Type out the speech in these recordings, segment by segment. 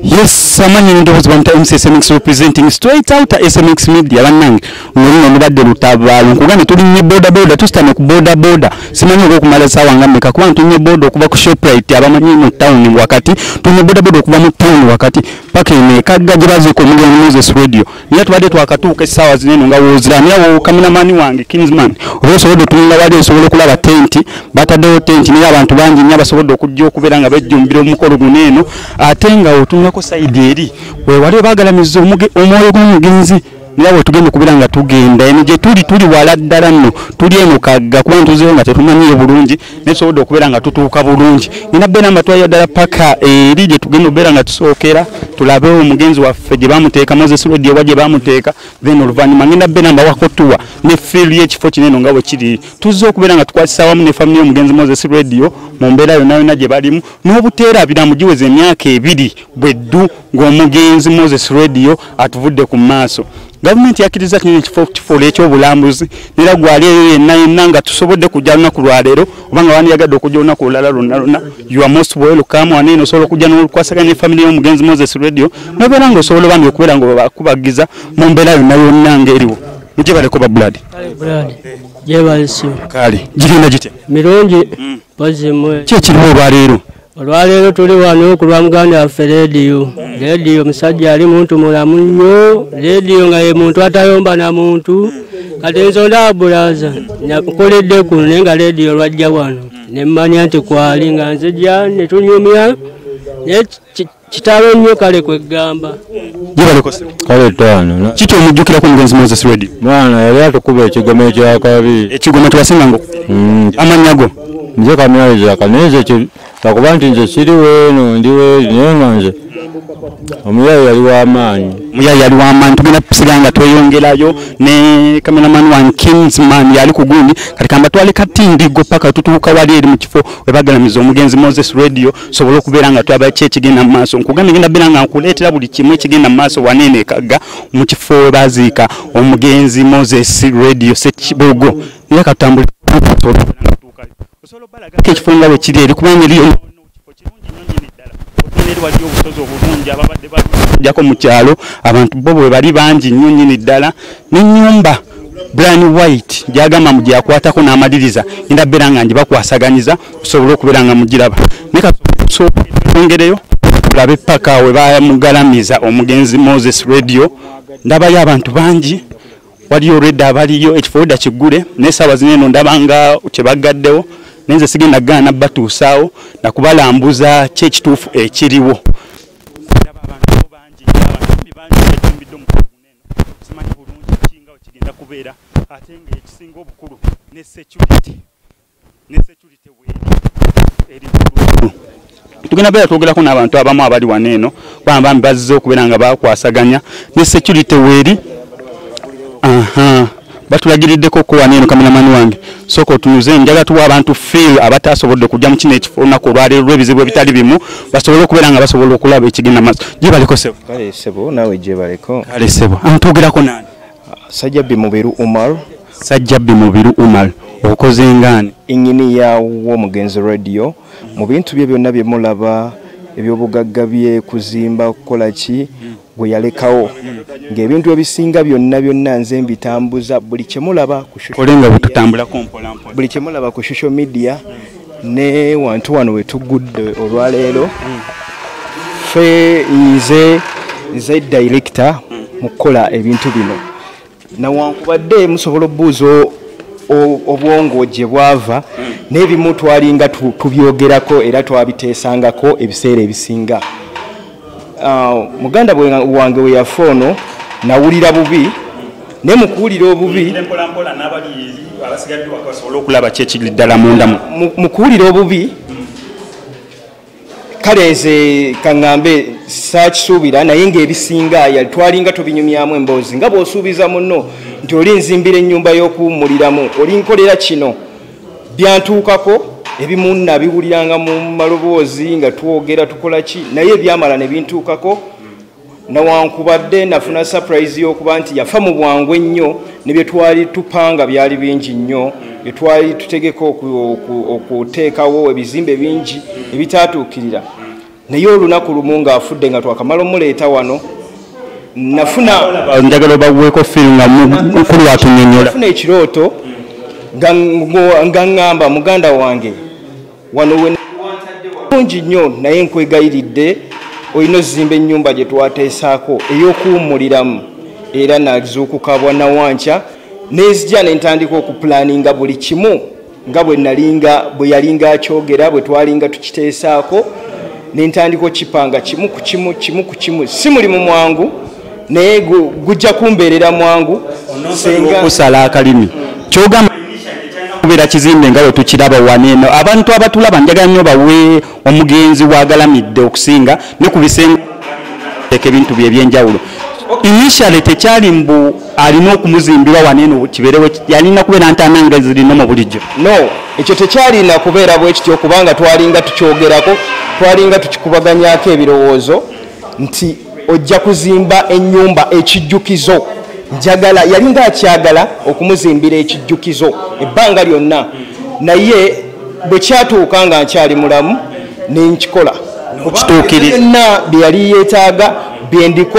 Yes, amanyi ndowooza bamuyita MC SMX representing straight out SMX Media. Bannange, ng'olino lubadde lutabaalo. Nkugambye tulinnye boda boda, tusitame ku boda boda, simanyi oba okumala essaawa nga mmeka, kuba tulinnye boda okuva ku Shoprite, abamanyi mu town wakati, tulinnye boda boda okuva mu town wakati paka eno ekagga gye baziika omugenzi Moses Radio. Naye tubadde twakatuuka essaawa zino eno nga woozira, naye wo cameraman wange Kingsman oba osobodde otunula wali, osobola okulaba tenti, bataddewo tenti, naye abantu bangi nnyo abasobodde okujja okubeera nga bejjumbira omukolo guno eno. Ate nga otunulako side eri wewali bagalamiza omwoyo gw'omugenzi, naye bwe tugenda okubeera nga tugenda eno gye tuli, tuli wala ddala nno, tuli eno Kagga, kuba ntuzeeyo nga tetumanyiyo bulungi, naye tusobodde okubeera nga tutuuka bulungi. Nina beera mbatwalira ddala paka eri gye tugenda okubeera nga tusookera tulabe omugenzi waffe gye bamuteeka, Moses Radio wa gye bamuteeka. Then oluvannyuma ngenda beera mbawako tuwa ne feel y'ekifo kino eno nga bwe kiri. Tuzze okubeera nga tukwasisa wamu ne family y'omugenzi Moses Radio mu mbeera yonna yonna gye balimu n'obuteerabira mu giweza emyaka 2 bweddu ng'omugenzi Moses Radio atuvudde ku maaso. Gavumenti yakkiriza kino ekifo okukifuula ekyobulambuzi, era gwali eyo yenna yenna nga tusobodde kujja lunaku lwaleero oba nga wandiyagadde okujja olunaku olulala lwonna lwonna, you are most welcome. Wano eno osobola okujja n'okwasaganya ne family y'omugenzi Moses Radio nobeera ng'osobola obambi okubeera nga bakubagiza mu mbeera yonna yonna ng'eriwo. Mujebaleko ba blood. Gyebalisimu. Kale gigenda gitya? Mirungi pozimwe. Ki ekiriwo olwaleero? Olwaleero tuli wano ku lwa muganda waffe Rediyo. Rediyo musajja ali muntu mulamu nnyo. Rediyo nga ye muntu atayomba na muntu. Kati ensonda bulaza nkoledde kuno, naye nga Rediyo lwajja wano ne mmanya nti kwali nga nzija ne tunyumya, naye kitalo nnyo kale kwegamba. Gyebaleko ssebo. Kale ttaano. Kiki omujjukirako omugenzi Moses Radio? Mwana yali atukuba ekigoma ekyakabi. Ekigoma tewasinganga amannya go? Nze Kamyalizaka, naye nze lwakuba nti nze siri weeno, ndi weeri, naye nga nze omuyayi yali w'amaanyi. Omuyayi yali w'amaanyi. Tugenda kusigala nga tweyongerayo ne cameraman wange Kingsman yali ku gundi. Kati kamba twale katindigo paka tutuuka wali eri mu kifo we bagalamiza omugenzi Moses Radio, sobole okubeera nga twaba ki ekigenda mu maaso. Nkugambye ngenda beera nga nkuleetera buli kimu ekigenda mu maaso wano eno ekagga mu kifo we baziika omugenzi Moses Radio Ssekibogo. Naye katutambule osobola obalagako ekifo nga bwe kiri eri, kubanga eriyo kifo kirungi nnyo nnyini ddala. Otuna eri waliyo obusozi obulungi ababadde bajjako mu kyalo, abantu bo bwe bali bangi nnyo nnyini ddala, n'ennyumba Brian White gy'agamba mu gyakwatako n'amaliriza, ngenda beera nga ngibakwasaganyiza osobole okubeera nga mugiraba. Naye kasooke tulabe paka we bamugalamiza omugenzi Moses Radio. Ndabayo abantu bangi, waliyo already abaliyo, ekifo wedda kiggule, naye essaawa zino eno ndaba nga kye baggaddewo, naye nze sigenda kugaana batuusaawo na kubalambuza ki ekituufu ekiriwo. Ndaba abantu bo bangi nnyo, abantu bangi beejumbidde omukolo guno eno, simanyi bulungi ki nga kigenda kubeera, ate ng'ekisinga obukulu ne security weeri eri bulungi. Tugenda beera twogerako n'abantu abamu abali wano eno, kubanga bambi bazze okubeera nga bakwasaganya ne security weeri. Aha, batulagiriddeko ko wano eno. Cameraman wange sooka otunuze, njagala tuwa abantu feel abataasobodde kujja mu kino ekifo olunaku olwaleero lw'ebizibu ebitali bimu, basobole okubeera nga basobola okulaba ekigenda mu maaso. Gyebaleko ssebo. Kale ssebo, naawe gyebaleko. Kale ssebo, twogerako naani? Sajjabbi Mubiru Umar. Sajjabbi Mubiru Umar, okoze ngaani? Inginiya w'omugenzi Radio. Mu bintu bye byonna bye mulaba, ebyobugagga bye, kuzimba, kukola ki, gwe yalekawo, ng'ebintu ebisinga byonna byonna nze mbitambuza. Buli kye mulaba ku social Kole nga bwe media, tutambulako mpola mpola. Buli kye mulaba ku social media ne wantu wano we tugudde olwaleero, ffe nze director mu kukola ebintu bino. Nawankubadde musobola okubuuza obwongo gye bwava, n'ebimu twalinga tubyogerako era twabiteesangako ebiseera ebisinga. Muganda wange we yafa ono nawulira bubi, naye mu kuwulira obubi mpola mpola n'abali eri abasigadde waka basobole okulaba ki ekiri ddala mundamu. Mu kuwulira obubi, kale nze kaŋŋambe saakisuubira, naye ng'ebisinga yali twalinga tubinyumyamu emboozi nga bw'osuubiza munno nti oli nzimbira ennyumba y'okuwummuliramu, oli nkolera kino. Byantuukako ebimu nabiwuliranga mu maloboozi nga twogera tukola ki, naye ebyamala ne bintuukako. Nawankubadde nafuna surprise y'okuba nti yafa mu bwangu ennyo, ne bye twali tupanga byali bingi nnyo, bye twali tutegeka okuteekawo ebizimbe bingi ebitaatuukirira. Naye olunaku lumu ng'afudde nga twakamala omuleeta wano, nafuna njagala obaweeko feel nga mukulu atunyonyola. Nafuna ekirooto nga ŋŋamba muganda wange wano we bulungi nnyo, naye nkwegayiridde olina ozimba ennyumba gye twateesaako ey'okuwummuliramu. Era nazuukuka bwanawankya nenzija ne ntandika okupulaninga buli kimu nga bwe nalinga bwe yalinga akyogera, bwe twalinga tukiteesaako, ne ntandika okipanga kimu ku kimu, kimu ku kimu. Si mulimu mwangu, naye gujja kumbeerera mwangu senga okusala akalimi. Kyogamba kubeera kizimbe nga bwe tukiraba wano eno. Abantu abatulaba njagala nnyo bawe omugenzi wagalamidde okusinga ne ku bisenge ebintu bye ebyenjawulo. Initially tekyali mbu alina okumuzimbira wano eno kibeerewo, yalina kubeera ntaana nga zirina mu bulijjo. No, ekyo tekyalina kubeera bwe kityo, kubanga twalinga tukyogerako, twalinga tukikubaganyaako ebirowoozo nti ojja kuzimba ennyumba ekijjukizo. Njagala, yalinga akyagala okumuzimbira ekijjukizo ebbanga lyonna, naye bwe kyatuuka nga nkyali mulamu ne nkikola. Okituukiriza. Byonna bye yali yeetaaga byendiko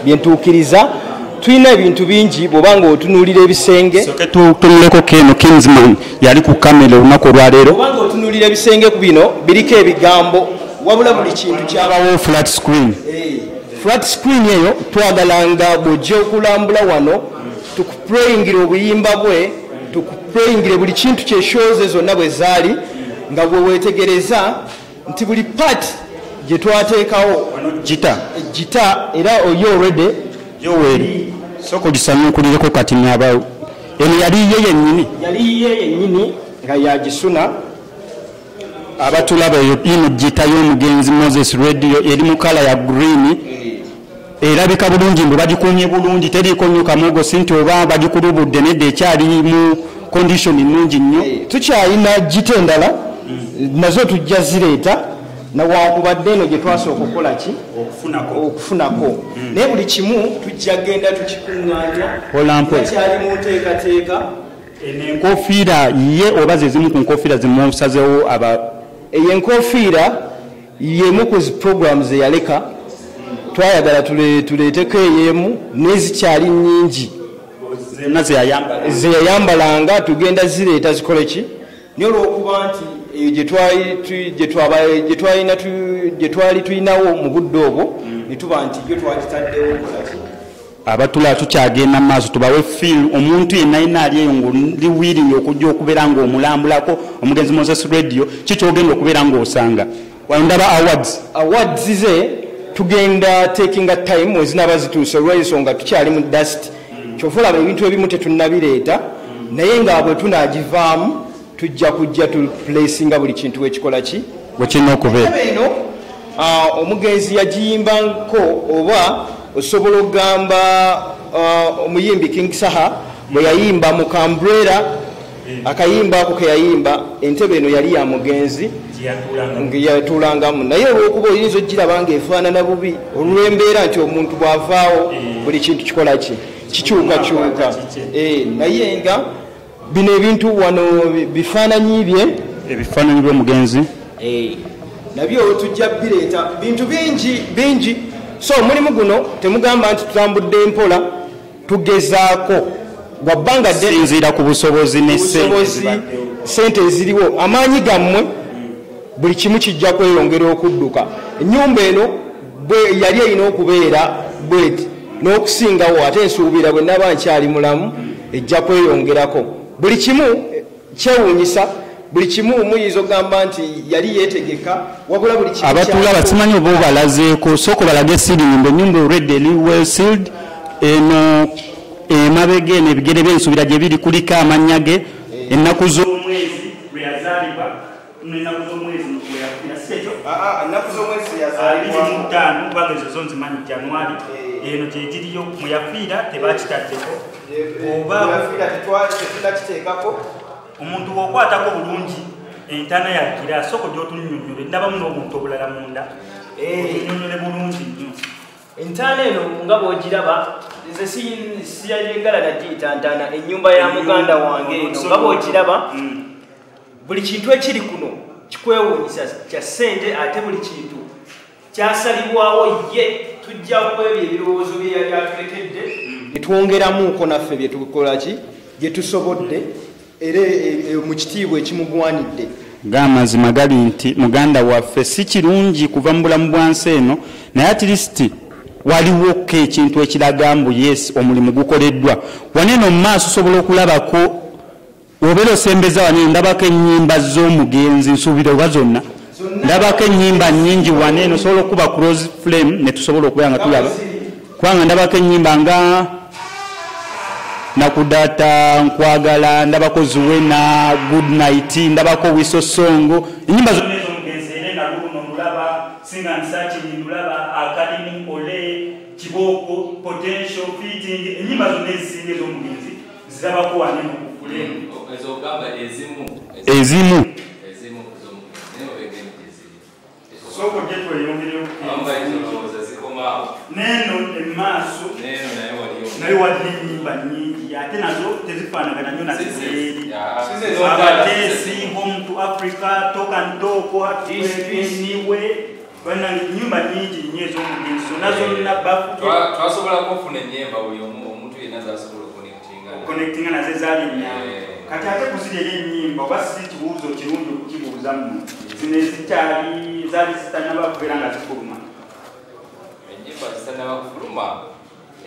byentuukiriza. Tulina ebintu bingi bw'oba ng'otunuulira ebisenge. Soke tutunuleko Keno Kingsman yali ku kamera olunaku olwaleero. Bw'oba ng'otunuulira ebisenge ku bino biriko ebigambo, wabula buli kintu kyabawo flat screen. Flat screen eyo twagalanga bw'ojja okulambula wano tukupureyingire obuyimba bwe, tukupureyingire buli kintu kye shows zonna bwe zaali, nga bwe weetegereza nti buli part gye twateekawo gita era oyo already Yoweri soko gisanyukulireko kati n'abawo. Eno yali ye yennyini, yali ye yennyini nga yagisuna. Abatulaba eyo ino gita y'omugenzi Moses Radio eri mu kala ya green, erabika bulungi mbu bagikuumye bulungi, teriiko nnyo kamogo, si nti oba bagikulubudde, nedda ekyali mu condition nnungi nnyo. Tukyalina gita endala nazo tujja zireeta, nawankubadde eno gye twasooka okukola ki? Okufunako. Naye buli kimu tujja genda tukikuŋŋaanya, kyali mu nteekateeka. Eno enkofiira ye oba ze zimu ku nkofiira zemusazeewo aba? Eyo enkofiira y'emu ku zi programs eyaleka, twayagala tuleeteko ey'emu n'ezikyali nnyingi zonna ze yayambalanga, tugenda zireeta zikole ki? Naye olw'okuba nti eyo gye twali tulinawo mu budde obwo, ne tuba nti yo twagitaddewo okukola ki? Abatula tukyagenda mu maaso tubawe feel omuntu yenna yenna ali eyo ng'oli willing okujja okubeera ng'omulambulako omugenzi Moses Radio, ki ky'ogenda okubeera ng'osanga? Wano ndaba awards. Awards ze tugenda taking a time wezinaaba zituuse, olw'ensonga tukyali mu dust. Kyova olaba ebintu ebimu tetunnabireeta, naye nga bwe tunaagivaamu tujja kujja tuplacinga buli kintu wekikola ki? Bwe kirina okubeera. Eno omugenzi yagiyimbako, oba osobola okugamba omuyimbi King Saha bwe yayimba mu Kambrera, akayimba ako ke yayimba, entebe eno yali ya mugenzi yatuulangamu. Naye olw'okuba oyinza ogiraba ng'efaanana bubi olw'embeera nti omuntu bw'avaawo buli kintu kikola ki? Kikyukakyuka. Naye nga bino ebintu wano bifaananyi bye, ebifaananyi by'omugenzi nabyo tujja bireeta, bintu bingi bingi. So omulimu guno temugamba nti tutambudde mpola, tugezaako gwabbanga sinziira ku busobozi ne sente eziriwo, amaanyi gammwe, buli kimu kijja kweyongera okudduka. Ennyumba eno yali erina okubeera bweti n'okusingawo, ate nsuubira bwe naba nkyali mulamu ejja kweyongerako. Buli kimu kyewuunyisa, buli kimu muyinza okugamba nti yali yeetegeka, wabula buli kimu abatulaba simanyi oba obalazeeko. Sooka obalage ceiling mbu ennyumba already eri well sealed. Eno emabega eno ebigere by'ensuubira gye biri, kuliko amannya ge, ennaku z'omwezi lwe yazaalibwa n'ennaku z'omwezi lwe yafiira, si ekyo? Ennaku z'omwezi yazaalibwa 25, kubanga ezo zo nzimanyi, January. Eno gye giriyo mwe yafiira tebakitaddeko, oba yafiira tetunakiteekako. Omuntu bw'okwatako bulungi entaana yagira, sooka gy'otunnyonnyole, ndabamu n'obuntu obulala munda, otunnyonnyole bulungi nnyo. Entaana eno nga bw'ogiraba, nze siyayagala nagiyita ntaana, ennyumba ya muganda wange eno nga bw'ogiraba, buli kintu ekiri kuno Kikwewuunyisa kya ssente ate buli kintu kyasalibwawo ye tujja kwebyo ebirowoozo bye yali atulekedde ne twongeramuuko naffe bye tukola ki bye tusobodde era mu kitiibwa ekimugwanidde. Ng'amazima gali nti muganda waffe si kirungi kuva mu bulamu bwa nsi eno, naye at least waliwoko ekintu ekiraga mbu yes omulimu gukoleddwa. Wano eno mu maaso osobola okulabako obeera osembeza wano ndabako ennyimba z'omugenzi nsuubira oba zonna ndabako ennyimba nnyingi wano eno osobola okuba close frame ne tusobola okubeera nga tulaba kubanga ndabako ennyimba nga Nakudata, Nkwagala, ndabako Zuwena, Good Night, ndabako Wiso Songo, ennyimba zonna ez'omugenzi era nga luno ndulaba, Sing and Searching ndulaba, Academy, Ole, Kiboko, Potential, Fitting, ennyimba zonna ezisinga ez'omugenzi zirabako wano eno ku frame. Ezogamba ezimu. Ezimu. Ezimu ez'omugenzi naye obegende gye ziri. Sooka ojje tweyongereyo. Amba ezo zikomaawo. N'eno emaaso. N'eno nayo waliyo. Nayo waliyo ennyimba nnyingi ate nazo tezifaanagana nnyo na ziri. Abateesi, Home to Africa, Talk and Talk, Heartbreak, bannange ennyimba nnyingi nnyo ez'omugenzi zonna zonna bafu. Twasobola okufuna ennyimba buli omu omuntu yenna z'asobola okuconnectinga. Okuconnectinga nazo ezaali ennyangu. Kati ate ku ziri eri ennyimba oba si kibuuzo kirungi okukibuuza mmwe. Zino ezikyali zaali zitannaba kubeera nga zifuluma. Ennyimba zitannaba kufuluma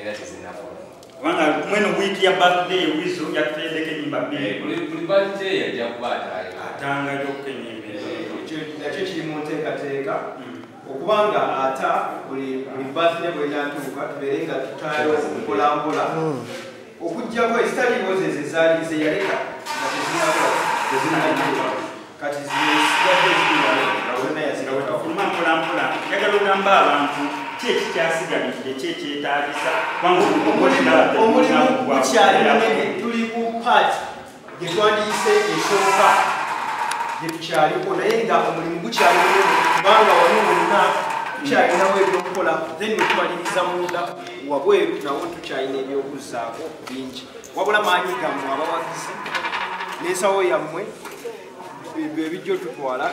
era tezinnafuluma. Kubanga mweno wiiki ya birthday Weasel yatuteereddeko ennyimba bbiri. Buli birthday ajja kuba ataayo. Atangayo ennyimba ezo. Ekyo nakyo kiri mu nteekateeka okubanga ata buli birthday bw'enaatuuka tubeere nga tutaayo mpola mpola okuggyako ezitaliiwo ze ezaali ze yaleka nga tezinnakola tezinnajja kati zisigadde ziri wano nga wonna yazireka. Fuluma mpola mpola njagala ogamba abantu ki ekikyasigalidde ki ekyetaagisa kubanga omulimu gukyali munene tuli ku part gye twandiyise esooka gye tukyaliko naye nga omulimu gukyali munene kubanga wano wonna tukyalinawo ebyokukola then we tumaliriza munda wabweru nawo tukyalina ebyokuzzaako bingi wabula maanyi gammwe abawagizi n'ensawo yammwe ebijja otutwala.